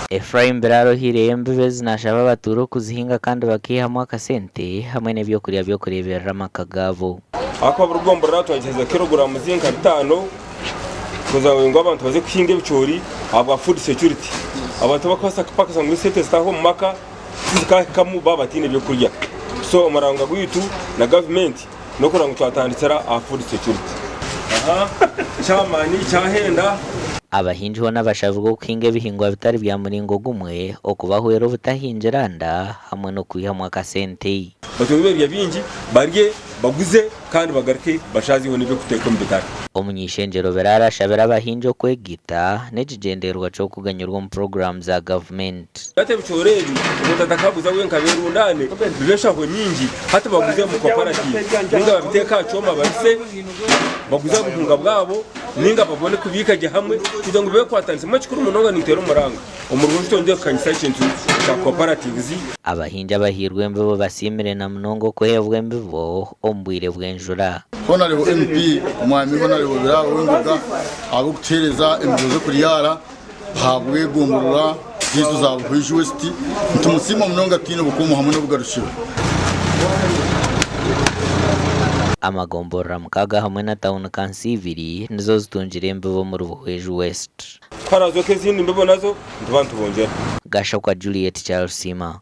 Ephraim Biraro ohaireyo embibo ezi nashaba abatuura okuzihinga kandi bakaihamu akasente hamwe n'ebyokurya by'okureeberera amaka gaabo. Ahakuba buri gomborora twagiheeza kiloguramu zinka bitaano kuza ngu abantu baze kuhinga ebicoori ahabwa food security. Abantu tibakubaasa kupakasa ngu esente zitaahe omu maka tizikahikamu baaba bataine byokurya. So omuranga gwaitu na gavumenti n'okureba ngu twatandikira aha food security. Aha kyamani kyahenda. Abahingi hoona bashabirwe okuhinga ebihingwa bitari bya muringo gumwe okubahwera obutahingira nda hamwe n'okwihamu akasente. Batunge ebirya bingi barye, baguze kandi bagaruke bashaazeho n'eby'okuteeka omu bitare. Omuny'eishengyero Biraro ashabire abahingi okwegaita n'ekigyendererwa ky'okuganyirwa omu puroguraamu za gavumenti. Hati ebicoori ebi omuntu atakaguza wenka berundaane bibe enshaho nyingi hati baguze omu cooperative ninga babiteeke aha kyoma babise baguze obuhunga bwabo ninga babone kubiika gye hamwe kugira ngu bekwatanise mbwenu ekikuru munonga ninteera omuranga omurungi twongye kukanyisa ekintu kya cooperatives. Abahingi abahairwe embibo basiimire na munonga okuheebwa embibo omu bwire bw'enjura. Honarebo MP Omwami Honarebo Biraro Wengoga ahabw'okutuheereza embibo z'okuryara ahabw'egomborora zaitu za Buhweju West. Nitumusiima munonga tutaine bukomo hamwe n'obugarukiro. Amagomborora mukaaga hamwe na tauni kanso ibiri nizo zitungire embibo omuri Buhweju West. Ku haraazooka ezindi mbibo nazo nituba nitubongyera. Gashakwa Juliet Kyarusiima.